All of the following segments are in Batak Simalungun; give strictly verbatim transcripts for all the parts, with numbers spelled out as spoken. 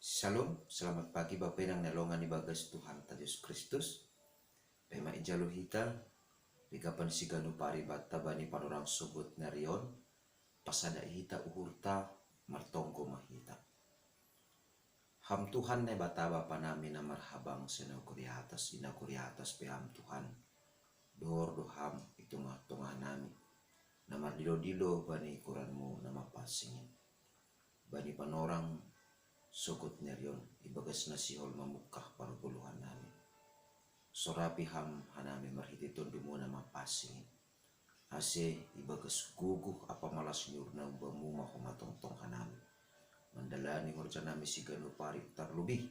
Shalom, selamat pagi Bapenang nelongan ibagas Tuhan ta Jesus Kristus. Pema ijalo hita, rigapan siganu paribatta bani panorang sogot nerion, pasada hita uhurta, martonggo mahita. Ham Tuhan Naibata Bapa nami na marhabang senau kuriatas, ina kuriatas pe Ham Tuhan, dor do Ham i tongah-tongah nami, na mardilo-dilo bani koranmu na mapasingin. Bani panorang sogot nerion ibagas na sihol mamukah pargoluhan nami. Sorapi Ham hanami marhite tondumuna mapasingin. Ase ibagas guguh apa malas ni urna ubamu ma homa tongtong hanami. Mandalani horja nami siganu pari tarlubi.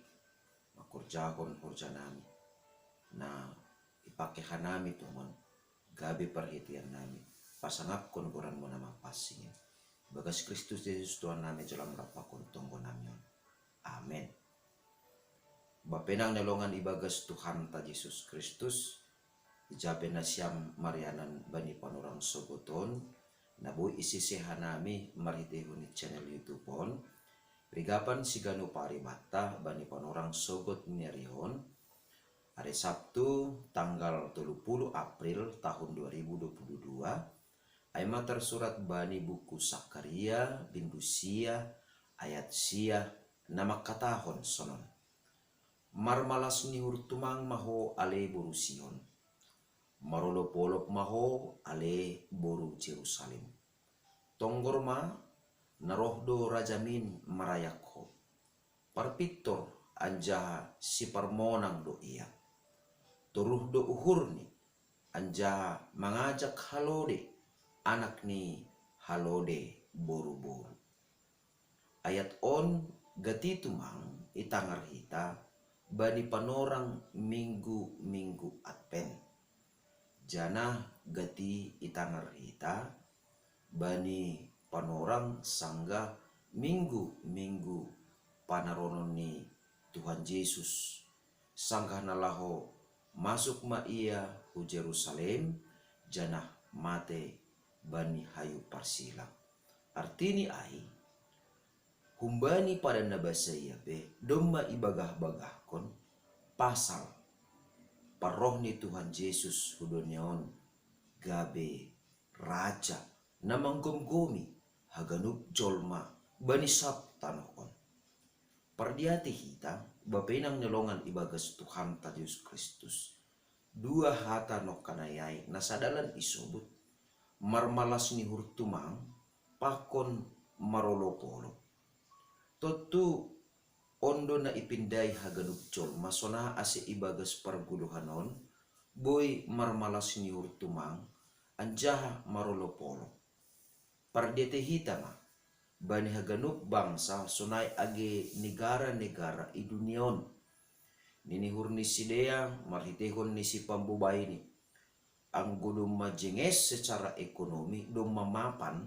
Makorjahon horja nami. Na ipake hanami tongon. Gabe parhitean nami. Pasangapkon goranmu na mapasingin. Bagas Kristus Jesus Tuhan nami jalam rapakon tonggo nami on. Amen. Bapenang nelongan ibagas Tuhan ta Jesus Kristus, ijape nasiam marianan bani panorang sogoton, na boi isise hanami marhitehon ni channel YouTube on, rigapan siganu paribatta bani panorang sogot nerion, hari Sabtu tanggal tolu puluh April tahun dua ribu dua puluh dua, ai ma tarsurat bani buku Sakaria, bindu sia, ayat sia, na mangkatahon sonon. Marmalas ni hurtumang ma ho ale boru Sion. Marolop-olop ma ho ale boru Jerusalem. Tonggor ma, na roh do rajamin marayak ho. Parpintor anjaha siparmonang do ia. Toruh do uhurni, anjaha mangajak halode, anak ni halode boru-boru. Ayat on gati tumang itangar hita bani panorang minggu-minggu Advent. Janah gati itangar hita bani panorang sanggah minggu-minggu panaronon ni Tuhan Jesus. Sanggah na laho masuk ma ia hu Jerusalem, janah mate bani hayu parsilang. Artini ai, humbani padan na basa ia pe, domma ibagah-bagahkon, pasal parroh ni Tuhan Jesus hu dunia on gabe raja na manggomgomi haganup jolma bani sab tanoh on. Pardiate hita, bapenang nelongan ibagas Tuhan ta Jesus Kristus. Dua hata nongkanai ai na sadalan isobut, marmalas ni hurtumang, pakon marolop-olop. Tontu on do na ipindai haganup jolma sonai ase ibagas pargoluhan on, boi marmalas ni hurtumang, anjaha marolop-olop. Pardiate hita ma, bani haganup bangsa sonai age negara-negara i dunia on. Ninihur ni sidea marhitehon ni sipambobaini. Anggo domma jenges secara ekonomi, domma mapan,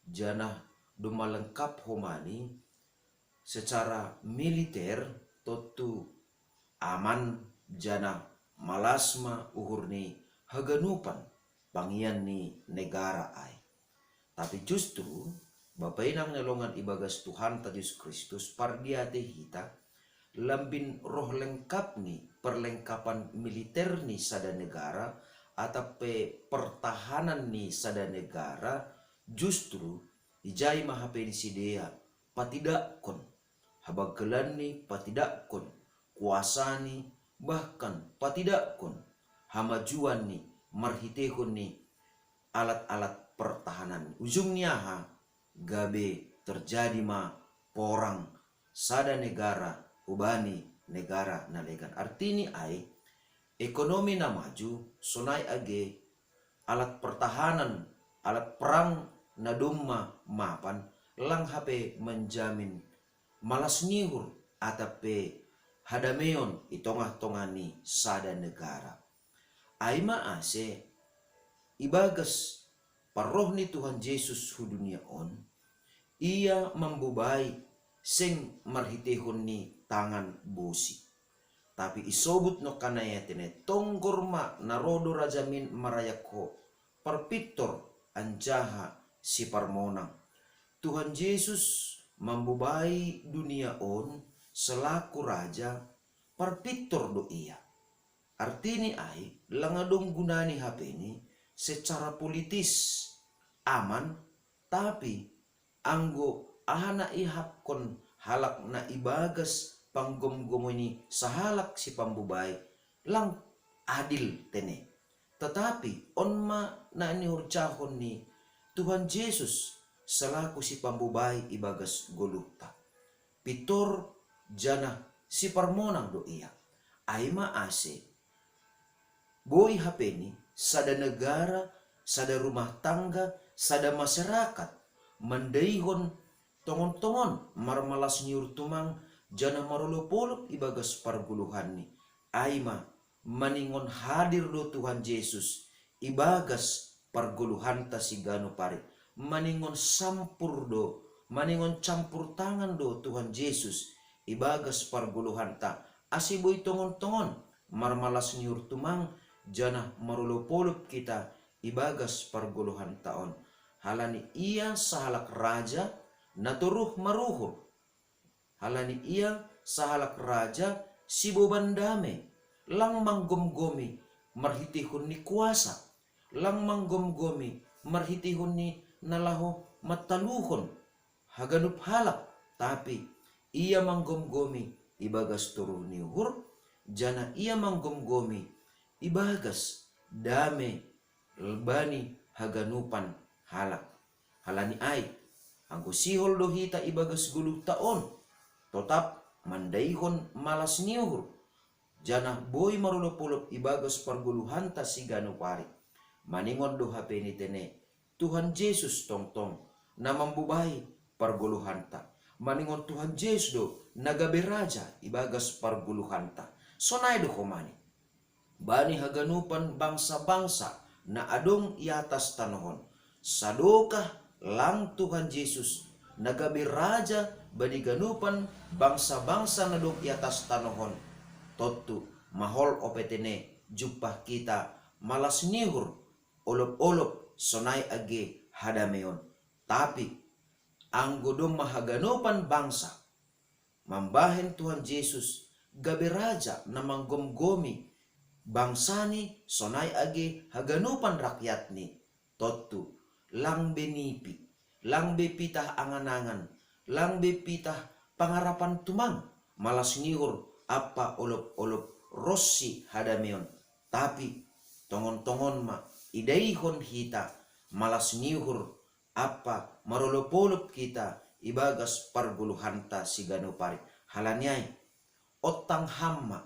janah domma lengkap homani secara militer, tontu aman janah malas ma uhur ni haganupan pangian ni negara ai. Tapi justru, bapenang nelongan ibagas Tuhan ta Jesus Kristus pardiate hita, lambin roh lengkap ni perlengkapan militer ni sada negara, atap pe pertahanan ni sada negara, justru ijai ma hape ni sidea patidakkon, habangkelanni patidakkon, kuasani bahkan patidakkon, hamajuanni marhitehon ni alat-alat pertahanan. Ujungni aha? Gabe terjadi ma porang sada negara hubani negara na legan. Artini ai, ekonomi na maju sonai age alat pertahanan, alat perang na domma mapan, lang hape menjamin malas ni uhur atap pe hadameon i tongah-tongah ni sada negara. Ai ma ase ibagas parroh ni Tuhan Jesus hu dunia on, ia mambobai seng marhitehon ni tangan bosi. Tapi isobut nongkanai atene tonggor ma na roh do rajamin marayak ho, parpintor anjaha siparmonang. Tuhan Jesus mambobai dunia on selaku raja, parpittor do ia. Artini ai, lang adong gunani hapeni secara politis, aman, tapi anggo aha na ihapkon halak na ibagas panggomgomi ni sahalak sipambubai, lang adil tene. Tetapi on ma na nihorjahon ni Tuhan Jesus selaku sipambubai ibagas goluhta. Pitor janah siparmonang do ia. Ai ma ase boi hapeni sada negara, sada rumah tangga, sada masyarakat mandaihon tongon-tongon marmalas ni uhur tumang janah marolop-olop ibagas pargoluhanni. Ai ma maningon hadir do Tuhan Jesus ibagas pargoluhanta siganup ari, maningon sampur do, maningon campur tangan do Tuhan Jesus ibagas pargoluhanta, ase boi tongon-tongon marmalas ni uhur tumang janah marolop-olop hita ibagas pargoluhanta on. Halani ia sahalak raja na toruh maruhur. Halani ia sahalak raja siboban dame, lang manggomgomi marhiteihon ni kuasa, lang manggomgomi marhiteihon ni na laho mantaluhon haganup halak, tapi ia manggomgomi ibagas toruh ni uhur, janah ia manggomgomi ibagas dame bani haganupan halak. Halani ai, anggo sihol do hita ibagas goluhta on, totap mandaihon malas ni uhur, janah boi marolop-olop ibagas pargoluhanta siganup ari. Maningon do hapeni tene, Tuhan Jesus tongtong na mambubai pargoluhanta. Maningon Tuhan Jesus do na gabe raja ibagas pargoluhanta. Sonai do homani bani haganupan bangsa-bangsa na adong i atas tanoh on. Sadokah lang Tuhan Jesus na gabe raja bani ganupan bangsa-bangsa na adong i atas tanoh on, tontu mahol ope tene jumpah hita malas ni uhur, olop-olop, sonai age hadameon. Tapi anggo domma haganupan bangsa mambahen Tuhan Jesus gabe raja na manggomgomi bangsani, sonai age haganupan rakyatni, tontu lang be nipi, lang be pitah angan-angan, lang be pitah pangarapan tumang malas ni uhur ampa olop-olop ronsi hadameon. Tapi tongon-tongon ma idaihon hita malas ni uhur ampa marolop-olop hita ibagas pargoluhanta siganup ari. Halani ai, ontang ham ma,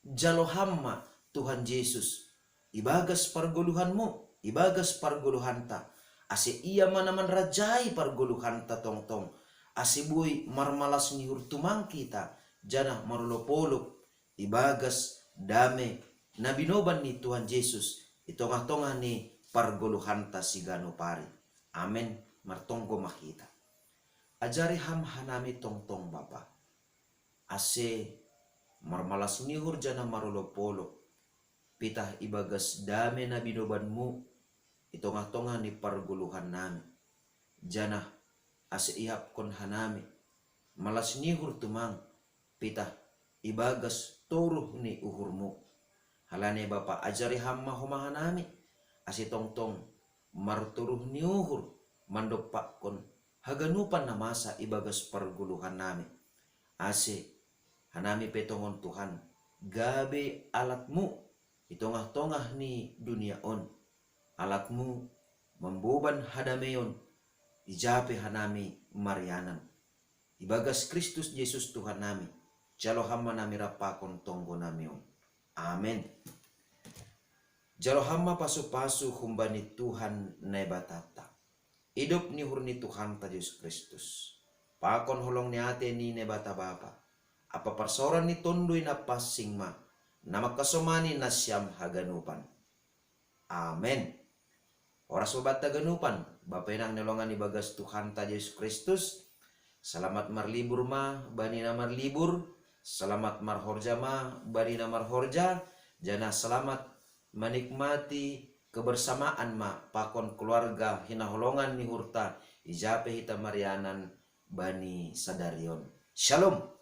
jalo ham ma Tuhan Jesus ibagas pargoluhanmu, ibagas pargoluhanta, ase ia ma na manrajai pargoluhanta tongtong, ase boi marmalas ni uhur tumang hita, janah marolop-olop ibagas dame na binoban ni Tuhan Jesus i tongah-tongah ni pargoluhanta siganup ari. Amen. Martonggo ma hita. Ajari ham hanami tongtong, Bapa, ase marmalas ni uhur janah marolop-olop, pitah ibagas dame na binobanmu i tongah-tongah ni pargoluhannami, janah ase ihapkon hanami malas ni uhur tumang, pitah ibagas toruh ni uhurmu. Halani ai, Bapa, ajari ham ma homa hanami, ase tongtong martoruh ni uhur mandompakkon haganupan na masa ibagas pargoluhannami, ase hanami pe tongon, Tuhan, gabe alatmu i tongah-tongah ni dunia on, alatmu mamboban hadameon, ija pe hanami marianan. Ibagas Kristus Jesus Tuhannami, jalo ham ma nami rap pakon tonggonami on. Amen. Jalo ham ma pasu-pasu humbani Tuhan Naibatanta, idop ni uhur ni Tuhanta Jesus Kristus, pakon holong ni ate ni Naibata Bapa, ampa parsaoran ni Tonduy Napansing ma, na mangkasomani nasiam haganupan. Amen. Horas ma banta haganupan, Bapa inang na hinaholongan ibagas Tuhanta Jesus Kristus. Selamat marlibur ma bani na marlibur, selamat marhorja ma bani na marhorja, janah selamat menikmati kebersamaan ma pakon keluarga hinaholongan ni uhurta, ija pe hita marianan bani sadari on. Shalom.